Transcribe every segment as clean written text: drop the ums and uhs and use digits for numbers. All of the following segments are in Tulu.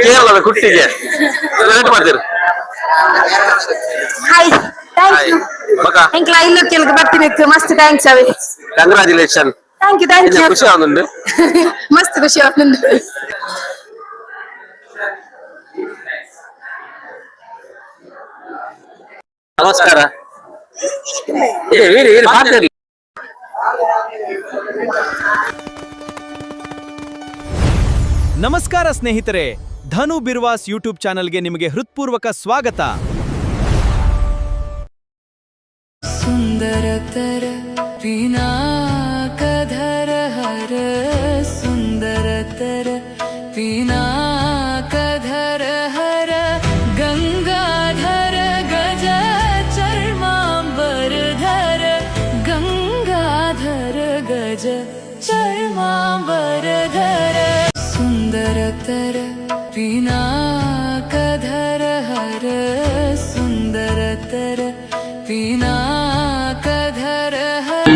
ಕೇರಳದ ಕುಟ್ಟಿಗೆ ರೇಟ್ ಮಾಡ್ತೀರಿ. Hi, thank you. ಬಕ. ಎಂಕ್ಲ ಇಲ್ಲೊಕ್ಕೆಲ್ಗೆ ಬರ್ತೀನಿ, ಮಸ್ತ್ thanks ಅವೆ. Congratulation. Thank you, thank you. ಖುಷಿ ಆಗುಂಡು? ಮಸ್ತ್ ಖುಷಿ ಆಗುಂಡು. ನಮಸ್ಕಾರ. ಏ ವೀರಿ ವೀರಿ ಮಾತಾಡಿ. ನಮಸ್ಕಾರ ಸ್ನೇಹಿತರೆ, ಧನು ಬಿರ್ವಾಸ್ ಯೂಟ್ಯೂಬ್ ಚಾನೆಲ್ಗೆ ನಿಮಗೆ ಹೃತ್ಪೂರ್ವಕ ಸ್ವಾಗತ. सुन्दरतर पिनाकधर हर, सुन्दरतर पिनाकधर हर, गङ्गाधर गज चर्माम्बरधर, गङ्गाधर गज चर्माम्बरधर, सुन्दरतर पिनाकधर हर, सुन्दरतर पिनाकधर हर।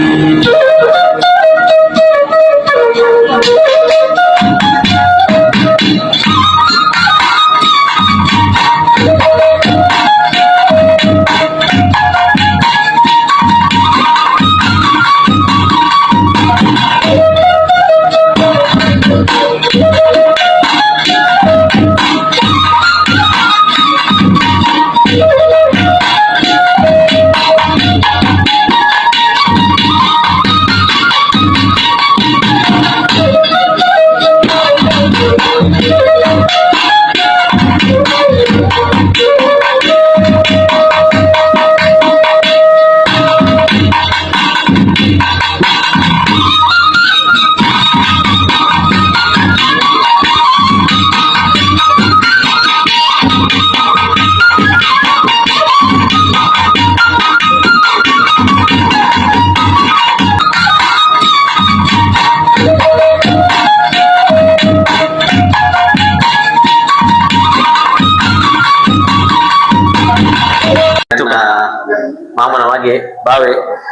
ಮಾಮನ ಮಗೆ ಬಾವೆ,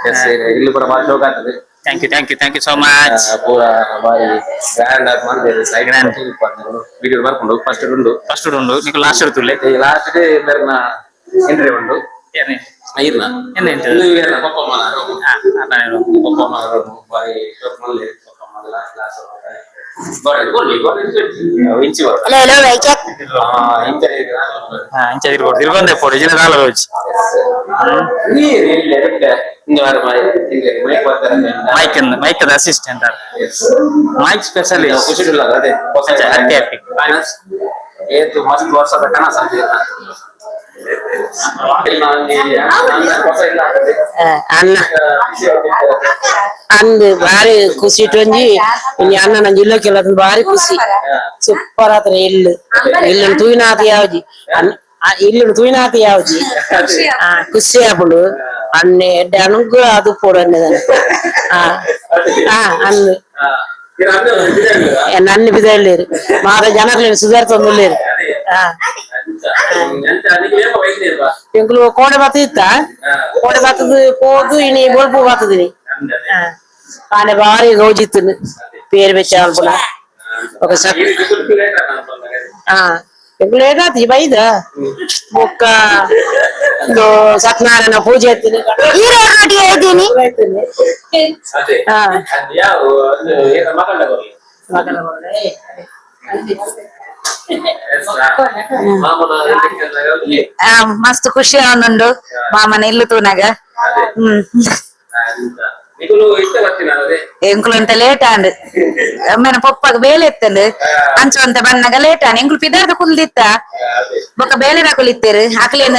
ಎಸ್, ಇಲ್ಲಿ ಕೂಡ ಬಾರಿ ಶೋಕ ಆಗ್ತದೆ. Thank you, thank you, thank you so much. ಪೂರ ಬಾರಿ ಗ್ರ್ಯಾಂಡ್ ಆಗಿ ಮಾಡ್ತೇವೆ. Grand. Video ಬರ್ಕೊಂಡು ಫಸ್ಟ್ ಉಂಡು. ಫಸ್ಟ್ ಉಂಡು, ನಿಕ್ ಲಾಸ್ಟ್ ಇರ್ತುಲ್ಲೆ. ಲಾಸ್ಟ್ ಮೇರ್ನ ಎಂಟ್ರಿ ಉಂಡು. ಇರ್ನ. ಎನ್ನ entry? ಇದು ಇರ್ನ ಪಪ್ಪಮ್ಮನ room. ಹಾ, ಅದಾನೆ room. ಪಪ್ಪಮ್ಮನ room ಬಾರಿ ಶೋಕ್ ಮಲ್ಲೆ ಪಪ್ಪಮ್ಮನ ಲಾಸ್ಟ್ ಲಾಸ್ಟ್ ಗೋಡೆ ಗೋಡೆ ಗೋಡೆ ಇಂಚಿ ಬರ್ತದೆ. Hello hello, ವೈಕ್ಯ. ಹಾ, ಇಂಚ. ಹಾ, ಇಂಚ ತಿರ್ಗೋಡು ತಿರ್ಗೊಂಡೆ ಪೋಡು ಜಿನ ದಾಲ ರೋಜ್. ನೀರು ಇಲ್ಲ ಬಿಟ್ಟೆ ಇಂದು ವಾರ ಮೈಕ್ ಬರ್ತಾರೆ. Mic mic assistant, mic specialist. ಖುಷಿ ಇಲ್ಲ ಅದೇ. Happy happy. ಏತು ಮಸ್ತ್ ವರ್ಷದ ಕನಸು ಅಂತ ಅಣ್ಣ ಅಂದ್ ಬಾರಿ ಖುಷಿ ಇಟ್ಟೊಂಜಿ ಇನಿ ಅಣ್ಣನ ಜಿಲ್ಲಕ್ಕೆಲ್ಲ ಬಾರಿ ಖುಷಿ, ಸೂಪರ್ ಆತ್ರ. ಎಲ್ಲು ಇಲ್ಲನ್ನು ತೂಯಿನಾತ ಯಾವ್ಜಿ ಇಲ್ಲನ್ನು ತೂಯಿನಾತ ಯಾವ್ಜಿ. ಆ ಖುಷಿ ಆಪುಂಡು. ಅಣ್ಣೆ ಎಡ್ಡೆ ಅನುಗ್ರಹ ಅದು ಪೋಡು ಅನ್ನದಾನೆ. ಆ ಆ ಅಂದ್ ನನ್ನೆ ಬಿದಳ್ಳಿರು ಮಾತ ಜನಕ್ಲೇನು ಸುಧಾರಿತೊಂದುಲ್ಲೇರು. ಆ ಎಂಕುಲು ಕೋಡೆ ಬತ್ತ ಇತ್ತ, ಕೋಡೆ ಬತ್ತದ ಪೋದು ಇನಿ ಬೊಲ್ಪು ಬತ್ತದಿನಿ. ಆನೆ ಬಾರಿ ಗೌಜಿತ್ತುನು ಪೇರು ಬೆಚ್ಚ ಅಲ್ಪುನ ఒక ಸಕ್. ಆ ಎಂಕುಲು ಲೇಟ್ ಬೈದ ಬೊಕ್ಕ ಒಂದು ಸತ್ಯನಾರಾಯಣ ಪೂಜೆ ಎತ್ತಿನಿ. ಈ ರೋಟಿ ಹೇಳ್ತೀನಿ. ಹಾ. ಮಸ್ತ್ ಖುಷಿ ಆವೊಂದುಂಡು ಮಾಮನ ಇಲ್ಲು ತೂನಾಗ. ಹ್ಮ್. ಎಂಕುಲು ಅಂತ ಲೇಟ್ ಆಂಡ್ ಅಮ್ಮನ ಪೊಪ್ಪಗ್ ಬೇಲೆ ಎತ್ತಂಡು ಅಂಚ ಅಂತ ಬನ್ನಾಗ ಲೇಟ್ ಆಂಡ್. ಎಂಕುಲು ಪಿದಾರ್ದ ಕುಲ್ದಿತ್ತ, ಬೊಕ್ಕ ಬೇಲೆ ಕುಲಿತ್ತೇರು. ಆಕಲೇನ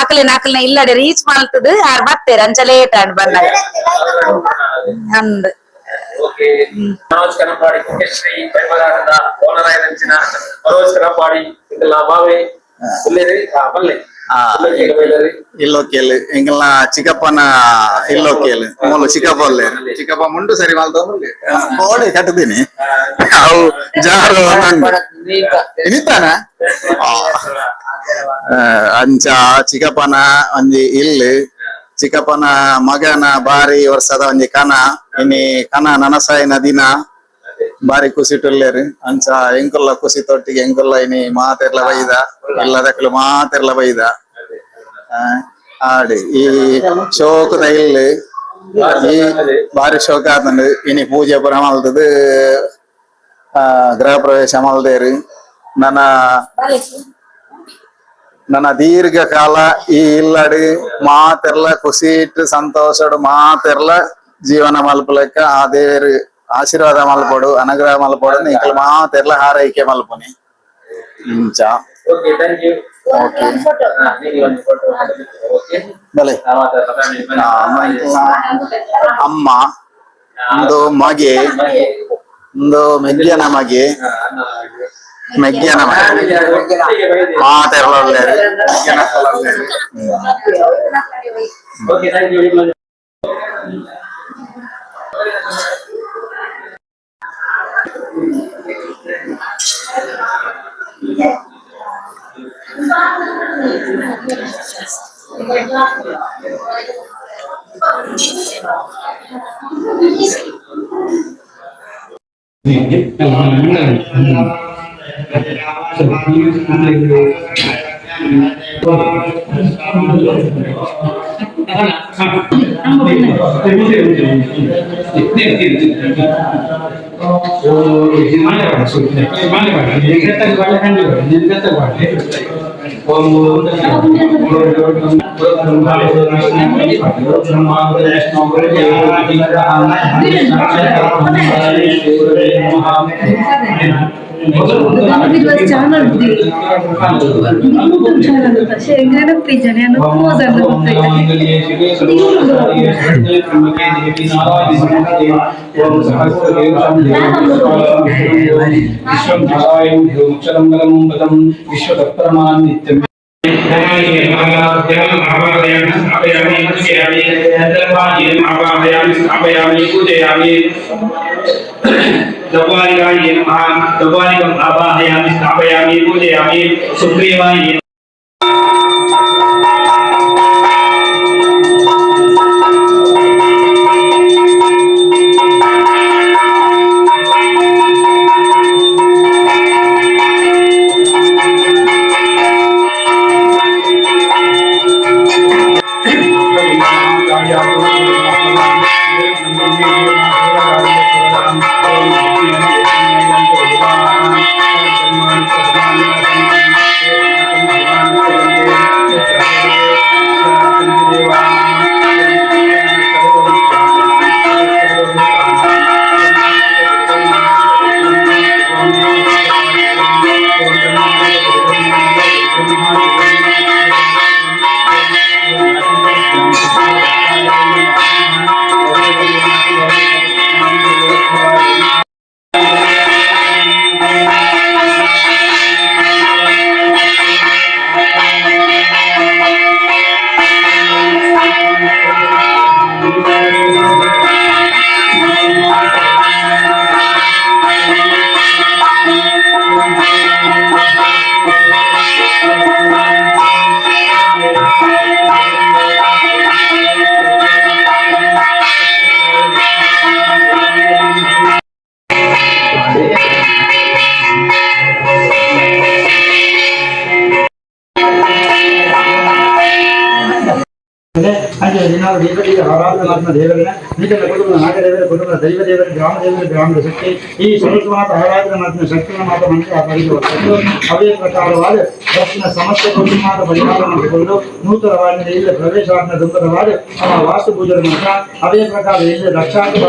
ಆಕಲೇನ ಆಕಲ್ನ ಇಲ್ಲಡೆ ರೀಚ್ ಮಲ್ತದು ಆರ್ ಬತ್ತೇರು, ಅಂಚ ಲೇಟ್ ಆಂಡ್ ಬನ್ನಾಗ ಅಂದ್. ಓಕೆ, ಮನೋಜ್ ಕನಪಾಡಿ, ಕುಕೇಶ್ರೀ ಬೆಂಬಲಾಟದ ಓನರ್ ಆಯ್ದಂಚಿನ ಮನೋಜ್ ಕನಪಾಡಿ ಇದೆಲ್ಲ ಬಾವೆ ಉಲ್ಲೇರಿ ಬಲ್ಲೆ. ಇಲ್ಲೋಕೇಲು ಎಂಗಲ್ನ ಚಿಕ್ಕಪ್ಪನ ಇಲ್ಲೋಕೇಲು ಮೂಲು ಚಿಕ್ಕಪ್ಪ ಅಲ್ಲೇ ಚಿಕ್ಕಪ್ಪ ಮುಂಡು ಸರಿ ಮಲ್ತೊಂದು ಕೋಡೆ ಕಟ್ಟುದೀನಿ ಅವು ಜಾರು ನಂಡು ಇನಿತಾನ ಅಂಚ ಚಿಕ್ಕಪ್ಪನ ಒಂಜಿ ಇಲ್ಲು, ಚಿಕ್ಕಪ್ಪನ ಮಗನ ಬಾರಿ ವರ್ಷದ ಒಂಜಿ ಕನ. ಇನಿ ಕನ ನನಸಾಯಿನ ದಿನ. ಬಾರಿ ಖುಷಿ ಅಂಚ ಎಂಕುಲ್ಲ ಖುಷಿ ತೊಟ್ಟಿಗೆ ಎಂಕುಲ್ಲ ಇನಿ ಮಾತೆರ್ಲ ಬೈದ ಇಲ್ಲದಕ್ಕಲು ಮಾತೆರ್ಲ ಬೈದ. ಆಡಿ ಈ ಶೋಕದ ಇಲ್ಲಿ ಈ ಬಾರಿ ಶೋಕ ಆತಂಡು. ಇನಿ ಪೂಜೆ ಪುರ ಮಲ್ತದು, ಗೃಹ ಪ್ರವೇಶ ಮಲ್ದೇರು. ನನ್ನ ನನ್ನ ದೀರ್ಘಕಾಲ ಈ ಇಲ್ಲಡು ಮಾತೆರ್ಲ ಖುಷಿ ಇಟ್ಟು ಸಂತೋಷಡು ಮಾತೆರ್ಲ ಜೀವನ ಮಲ್ಪಲೆಕ್ಕ ಆ ದೇವರು ಆಶೀರ್ವಾದ ಮಲ್ಪಡು, ಅನುಗ್ರಹ ಮಲ್ಪಡು. ನಿಕಲ್ ಮಾತೆರ್ಲ ಹಾರೈಕೆ ಮಲ್ಪನಿ ಇಂಚ. Okay, thank you. Okay. Okay. ಬಲೆ. ಅಮ್ಮ ಒಂದು ಮಗೆ, ಒಂದು ಮೆಗ್ಯನ ಮಗೆ, ಮೆಗ್ಯನ ಮಗೆ ಮಾತೆರ್ಲ. Okay, thank you. Channel YouTube channel പക്ഷെ എങ്ങനെ ഞാൻ വിശ്വതപരമാനിത്യം. आवाहयामि, स्थापयामि, पूजयामि। दौवारिकाय नमः। दौवारिकम् आवाहयामि, स्थापयामि, पूजयामि। सुग्रीवाय ದೇವರನ್ನ ನಿಜದ ಕುಟುಂಬದ ನಾಗದೇವರ, ಕುಟುಂಬದ ದೈವ ದೇವರ, ಗ್ರಾಮ ದೇವರ, ಗ್ರಾಮದ ಶಕ್ತಿ, ಈ ಸರ್ವಮಾತ ಆರಾಧನೆ ಮಾತ್ರ ಶಕ್ತಿನ ಮಾತ್ರ ಮನುಷ್ಯ ಪರಿಗಣಿಸುವುದು. ಅದೇ ಪ್ರಕಾರವಾದ ದಕ್ಷಿಣ ಸಮಸ್ಯೆ ಕುಟುಂಬದ ಪರಿಹಾರ ಮಾಡಿಕೊಂಡು ನೂತನವಾದ ಇಲ್ಲ ಪ್ರವೇಶಾತ್ಮ ದುಂಬದವಾದ ಅವ ವಾಸ್ತು ಪೂಜೆ ಮಾತ್ರ. ಅದೇ ಪ್ರಕಾರ ಇಲ್ಲಿ ರಕ್ಷಾತ್ಮ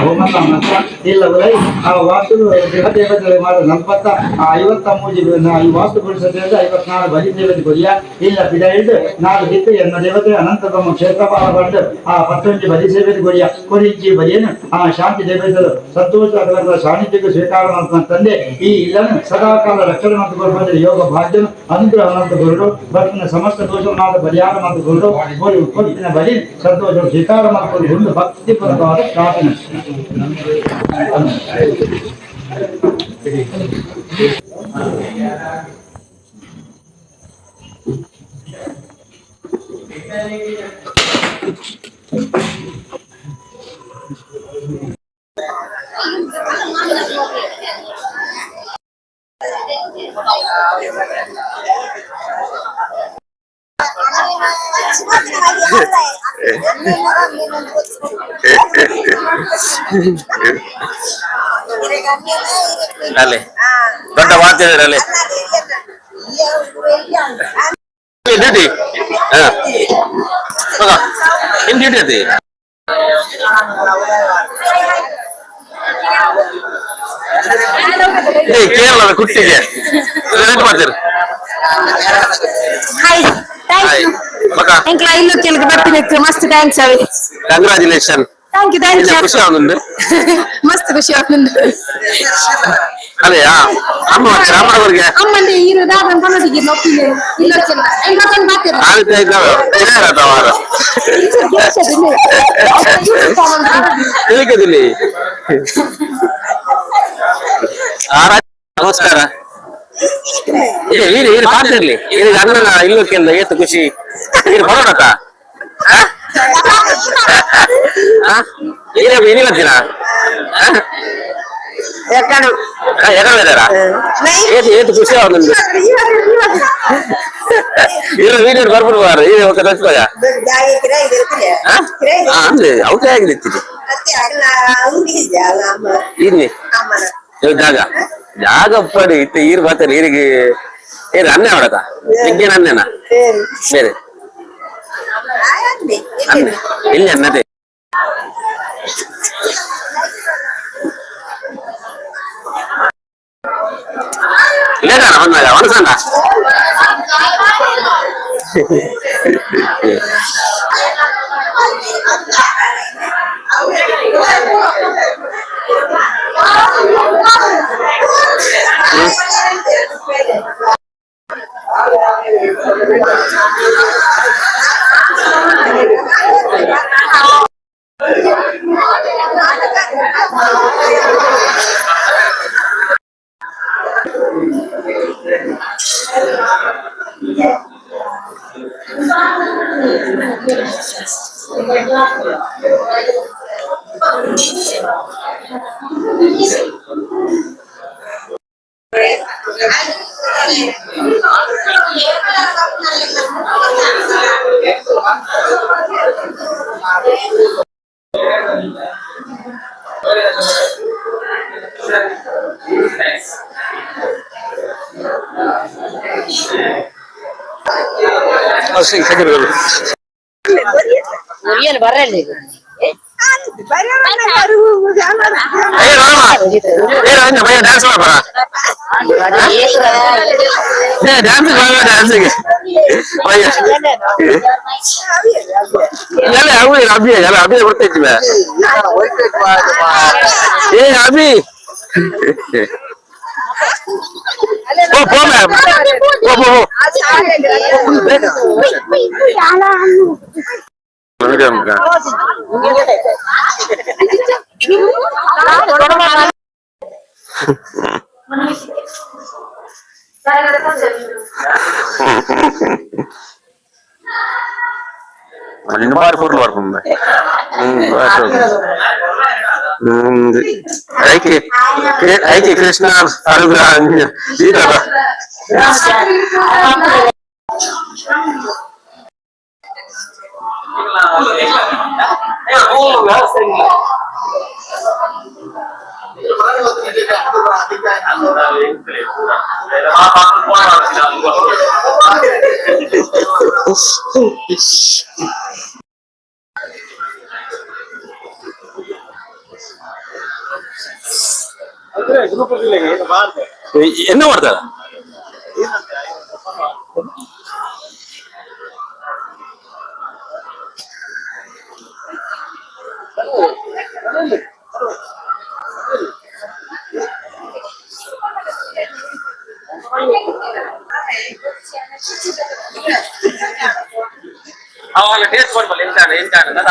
ಹೋಮ ಮಾತ್ರ ಇಲ್ಲ ಉಲೈ ಆ ವಾಸ್ತು ಗೃಹ ದೇವತೆ ಮಾತ್ರ 40 ಆ 53 ಈ ವಾಸ್ತು ಪುರುಷ 54 ಬಲಿ ದೇವತೆ ಕೊರಿಯ ಇಲ್ಲ ಪಿಡ ಹಿಡಿದು ನಾಲ್ಕು ದಿಕ್ಕು ಎನ್ನ ದೇವತೆ ಅನಂತ ಬ್ರಹ್ಮ ಕ್ಷೇತ್ರಪಾಲ ಪಡೆದು ಆ ಪತ್ತೊಂಜಿ ಬಲಿ ಸೇವೆ ಕೊರಿಯ ಕೊರಿಂಚಿ ಬಲಿಯನ್ನು ಆ ಶಾಂತಿ ದೇವತೆಗಳು ಸಂತೋಷ ಸಾನ್ನಿಧ್ಯಕ್ಕೆ ಸ್ವೀಕಾರ ಮಾಡ್ತಾನೆ ತಂದೆ. ಈ ಇಲ್ಲನ್ನು ಸದಾಕಾಲ ರಕ್ಷಣೆ ಮತ್ತು ಕೊಡುವಂತೆ ಯೋಗ ಭಾಗ್ಯನು ಅನುಗ್ರಹ ಮತ್ತು ಗುರುಡು ಭಕ್ತನ ಸಮಸ್ತ ದೋಷನಾದ ಪರಿಹಾರ ಮತ್ತು ಗುರುಡು ಕೊಟ್ಟಿನ ಬಲಿ ಸಂತೋಷ ಸ್ವೀಕಾರ ಮಾಡಿಕೊಂಡು ಗುಂಡು ಭಕ್ತಿಪೂರ್ವಕವಾದ ಪ್ರಾರ್ಥನೆ. ಅಲ್ಲೇ ದೊಡ್ಡ ಮಾತಿದ್ದಾರೆ ಡ್ಯೂಟಿ. ನಿಮ್ ಡ್ಯೂಟಿ ಅದೇ. ಕೇರಳದ ಕುಟ್ಟಿಗೆ ಮಾಡ್ತೀರಿ. Hi, thank you. ಎಂಕ್ಲ ಇಲ್ಲು ಕೆಲಕ ಬರ್ತೀನಿ, ಮಸ್ತ್ thanks ಅವಿ. Congratulation. Thank you, thank you. ಖುಷಿ ಆಗುಂಡು. ಮಸ್ತ್ ಖುಷಿ ಆಗುಂಡು. ಅದೇಯಾ ಅಮ್ಮ ಅಮ್ಮನವರಿಗೆ. ಅಮ್ಮಂದೆ ಈರು ದಾದನ್ ಪನ್ನದಿಗೆ ನೊಪ್ಪಿಲೆ ಇಲ್ಲ ಕೆಲ ಎಂಕ್ಲ ತಂದು ಬಾತಿರ. ಆಯ್ತು ಆಯ್ತು, ವಾರ ತಿಳಿಕದಿಲ್ಲಿ. ನಮಸ್ಕಾರ. ಇರಿ ಇರಿ, ಪಾತಿರ್ಲಿ. ಇದು ಅಣ್ಣನ ಇಲ್ಲಕ್ಕೆಲ್ಲ ಏತು ಖುಷಿ. ಇದು ಬರೋಣಕ್ಕ ಏನಿಲ್ಲ. ಏತು ಏತು ಖುಷಿ ಆಗ ನಿಮ್ಗೆ. ಇರೋ ವೀಡಿಯೋ ಬರ್ಬಿಡು ಬಾರ. ಇದು ఒక ತಚ್ಕೋಯ ಅಂದ್ರೆ ಅವಕ್ಕೆ ಆಗಿರ್ತೀರಿ. ಇನ್ನಿ ಜಾಗ ಜಾಗ ಉಪ್ಪಡಿ ಇತ್ತ ಈರು ಬಾತಾರೆ ಈರಿಗೆ. ಏರು ಅನ್ನೆ ಅವಡಕ ನಿಗ್ಗೇನ ಅನ್ನೇನ ಬೇರೆ ಅನ್ನೆ ಇಲ್ಲಿ ಅನ್ನದೇ. ಲೇಟಾನ ಬಂದಾಗ ಒಣಸಣ್ಣ. ಬರಲಿ. ಡ್ಯಾನ್ಸ್ ಮಾಡಬಾರ. ಡ್ಯಾನ್ಸ್ ಡ್ಯಾನ್ಸಿಗೆ ಎಲ್ಲ ಅವಿ ಅಭಿ ಎಲ್ಲ ಅಭಿ ಬರ್ತಾ. ಏ ಅಭಿ, ಪೋ ಪೋ ಮ್ಯಾಮ್, ಪೋ ಪೋ ಪೋ. నిన్ను బారి ఫోటోలు పడుతుంది. ఐకి ఐకి కృష్ణ అనుగ్రహ. என்ன ಮಾಡ್ತಾರ? ಅವಾಗ ಟೇಸ್ಟ್ ಮಾಡ್ಬಲ್ಲ. ಎಂತ ಎಂತ ಅದ?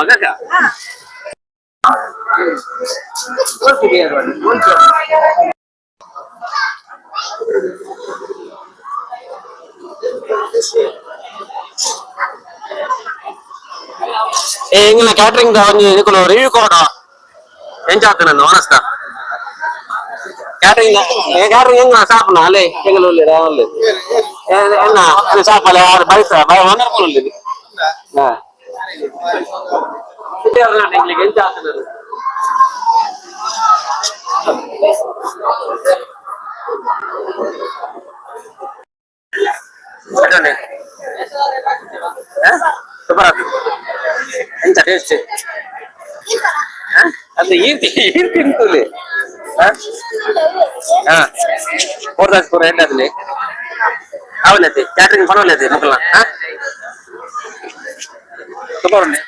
ಮಗಕ. ಏ ಎಂಗಿನ ಕ್ಯಾಟ್ರಿಂಗ್ ಒಂಜಿ ನಿಕುಲು ರಿವ್ಯೂ ಕೊಡ. ಎಂಚ ಆತನ ಓನಸ್ತ? Catering catering ಹೆಂಗ ಸಾಪುನ ಅಲ್ಲೇ ಎಂಗಲ ಉಲ್ಲೇರ ಉಲ್ಲೇರು ಎನ್ನ ಎನ್ನ ಸಾಪಲೆ ಆರು ಬೈಸ ಬೈ ವಂಡರ್ಫುಲ್ ಉಲ್ಲೇರು. ಹಾ ಎಂಚ ಆತನದು ಸೂಪರ್ ಆತು. ಎಂಚ ಟೇಸ್ಟ್ ಅದು ಈರ್ತಿ ಈರ್ತಿ ತಿಂತುಲಿ. ಹಾ ಪೋರ್ದಾಸ್ ಪೂರ ಎಡ್ಡಾದಲ್ಲಿ ಅವಲತಿ ಕ್ಯಾಟ್ರಿಂಗ್ ಪನವಲತಿ ಮುಕ್ಕಲ. ಸೂಪರ್ ಉಂಡೆ.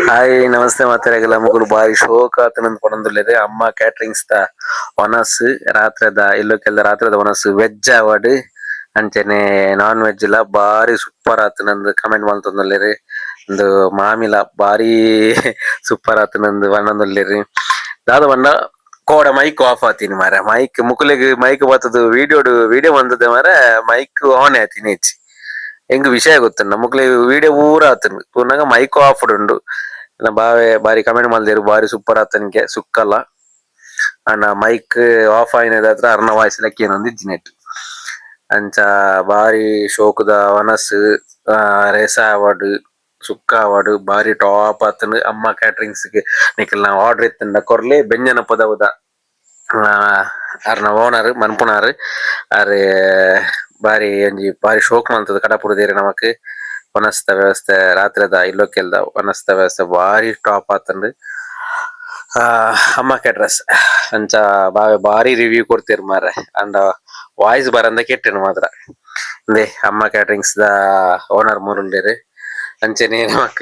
ಹಾಯ್ ನಮಸ್ತೆ ಮಾತಾಡಗಲ್ಲ ಮುಗುಲು ಬಾರಿ ಶೋಕ ಆತನಂದ್ ಪನೊಂದುಲ್ಲೆರ್. ಅಮ್ಮ ಕ್ಯಾಟರಿಂಗ್ಸ್ ದ ವನಸ್ ರಾತ್ರೆದ ಇಲ್ಲುಕೆಲ್ದ ರಾತ್ರೆದ ವನಸ್ ವೆಜ್ ಆವಡ್ ಅಂಚನೆ ನಾನ್ ವೆಜ್ ಲ ಬಾರಿ ಸೂಪರ್ ಆತನಂದ್ ಕಮೆಂಟ್ ಮಲ್ತೊಂದುಲ್ಲೆರ್. ಉಂದು ಮಾಮಿಲ ಬಾರಿ ಸೂಪರ್ ಆತನಂದ್ ಪನೊಂದುಲ್ಲೆರ್. ದಾದ ಪಂಡ ಕೋಡೆ ಮೈಕ್ ಆಫ್ ಆತಿನಿ ಮಾರೆ. ಮೈಕ್ ಮುಕುಲೆಗ್ ಮೈಕ್ ಬತ್ತುದು ವಿಡಿಯೋಡ್ ವಿಡಿಯೋ ಬಂದದ ಮಾರೆ. ಮೈಕ್ ಆನ್ ಆತಿನಿ ಇಜ್ಜಿ ಎಂಕ್ ವಿಷಯ ಗೊತ್ತುಂಡು. ಮುಕ್ಲೆಗ್ ವಿಡಿಯೋ ಪೂರ ಆತುಂಡು ತೂನಗ ಮೈಕ್ ಆಫ್ ಉಂಡು. ಬಾವೆ ಬಾರಿ ಕಮೆಂಟ್ ಮಲ್ದೆರ್ ಬಾರಿ ಸೂಪರ್ ಆತನಿಗೆ ಸುಕ್ಕಲ. ಆಂಡ ಮೈಕ್ ಆಫ್ ಆಯಿನದಾತ್ರ ಅರ್ನ ವಾಯ್ಸ್ ಲ ಕೇನೊಂದಿಜ್ಜಿ ನೆಟ್. ಅಂಚ ಬಾರಿ ಶೋಕುದ ವನಸ್ ರೇಸ ಆವಡ್ ಸುಕ್ಕ ಆವಡ್ ಬಾರಿ ಟಾಪ್ ಆತುಂಡು. ಅಮ್ಮ ಕ್ಯಾಟರಿಂಗ್ಸ್ ಗ್ ನಿಕಲ್ನ ಆರ್ಡರ್ ಇತ್ತುಂಡ ಕೊರ್ಲೆ. ಬೆಂಜನ ಪದವುದ ಅರ್ನ ಓನರ್ ಮನ್ಪುನಾರ್. ಆರ್ ಬಾರಿ ಒಂಜಿ ಬಾರಿ ಶೋಕ್ ಮಲ್ತುದು ಕಡಪುಡುದೆರ್ ನಮಕ್. ವನಸ್ದ ವ್ಯವಸ್ಥೆ ರಾತ್ರೆದ ಇಲ್ಲೊಕ್ಕೆಲ್ದ ವನಸ್ದ ವ್ಯವಸ್ಥೆ ಬಾರಿ ಟಾಪ್ ಆತುಂಡು. ಅಮ್ಮ ಕ್ಯಾಟರರ್ಸ್ ಅಂಚ ಬಾವೆ ಬಾರಿ ರಿವ್ಯೂ ಕೊರ್ತೆರ್ ಮಾರ್ರೆ. ಆಂಡ ವಾಯ್ಸ್ ಬರಂದೆ ಕೆಟ್ಟೆನು ಮಾತ್ರ. ಇಂದೆ ಅಮ್ಮ ಕ್ಯಾಟರಿಂಗ್ಸ್ ದ ಓನರ್ ಮೂರುಲ್ಲೆರ್. ಅಂಚನೆ ನಮಕ್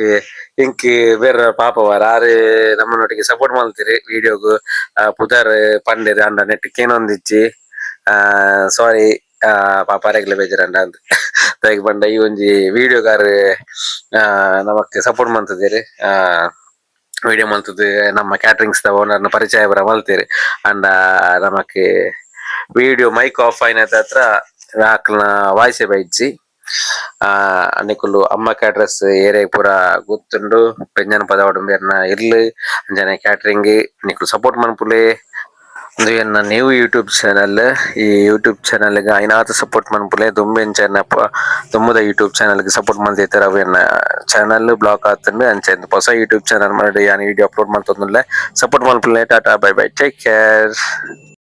ಎಂಕ್ ಬೇರೆ ಪಾಪ ವಾರ ಆರ್ ನಮ್ಮನೊಟ್ಟಿಗೆ ಸಪೋರ್ಟ್ ಮಲ್ತೆರ್ ವಿಡಿಯೋಗ್. ಪುದರ್ ಪಂಡೆರ್ ಆಂಡ ನೆಟ್ ಕೇನೊಂದಿಜ್ಜಿ. ಸಾರಿ ಪಾಪ ಅರೆಗ್ಲ ಬೇಜಾರಂಡ ಅಂದ್. ದಾಯೆಗ್ ಪಂಡ ಈ ಒಂಜಿ ವಿಡಿಯೋಗಾರ್ ನಮಕ್ ಸಪೋರ್ಟ್ ಮಲ್ತುದೆರ್. ವಿಡಿಯೋ ಮಲ್ತುದು ನಮ್ಮ ಕ್ಯಾಟರಿಂಗ್ಸ್ ದ ಓನರ್ ನ ಪರಿಚಯ ಪೂರ ಮಲ್ತೆರ್. ಆಂಡ ನಮಕ್ video mic of ಆಯಿನದ ಅಕ್ಲ್ನ voice ಬೈಜ್ಜಿ. ನಿಕುಲು ಅಮ್ಮ ಕ್ಯಾಟರರ್ಸ್ ಏರಿಯಾ ಪೂರ ಗೊತ್ತುಂಡು. ಬೆಂಜನ ಪದವಡು ಮೇರ್ನ ಇರ್ಲು. ಅಂಚನೆ ಕ್ಯಾಟರಿಂಗ್ ನಿಕುಲು ಸಪೋರ್ಟ್ ಮನ್ಪುಲೆ. ಉಂದು ಎನ್ನ new YouTube channel. ಈ ಯೂಟ್ಯೂಬ್ ಚಾನೆಲ್ ಗ್ ಐನಾತ್ ಸಪೋರ್ಟ್ ಮನ್ಪುಲೆ. ದುಂಬು ಎಂಚ ದುಂಬುದ ಯೂಟ್ಯೂಬ್ ಚಾನೆಲ್ ಗ್ ಸಪೋರ್ಟ್ ಮಲ್ತಿತ್ತೆರ್ ಅವು ಎನ್ನ ಚಾನೆಲ್ ಬ್ಲಾಕ್ ಆತುಂಡು. ಅಂಚ ಪೊಸ ಯೂಟ್ಯೂಬ್ ಚಾನೆಲ್ ಮಲ್ಡ್ ಯಾನ್ ವಿಡಿಯೋ ಅಪ್ಲೋಡ್ ಮಲ್ತೊಂದುಲ್ಲೆ. ಸಪೋರ್ಟ್ ಮನ್ಪುಲೆ. Tata, bye bye, take care.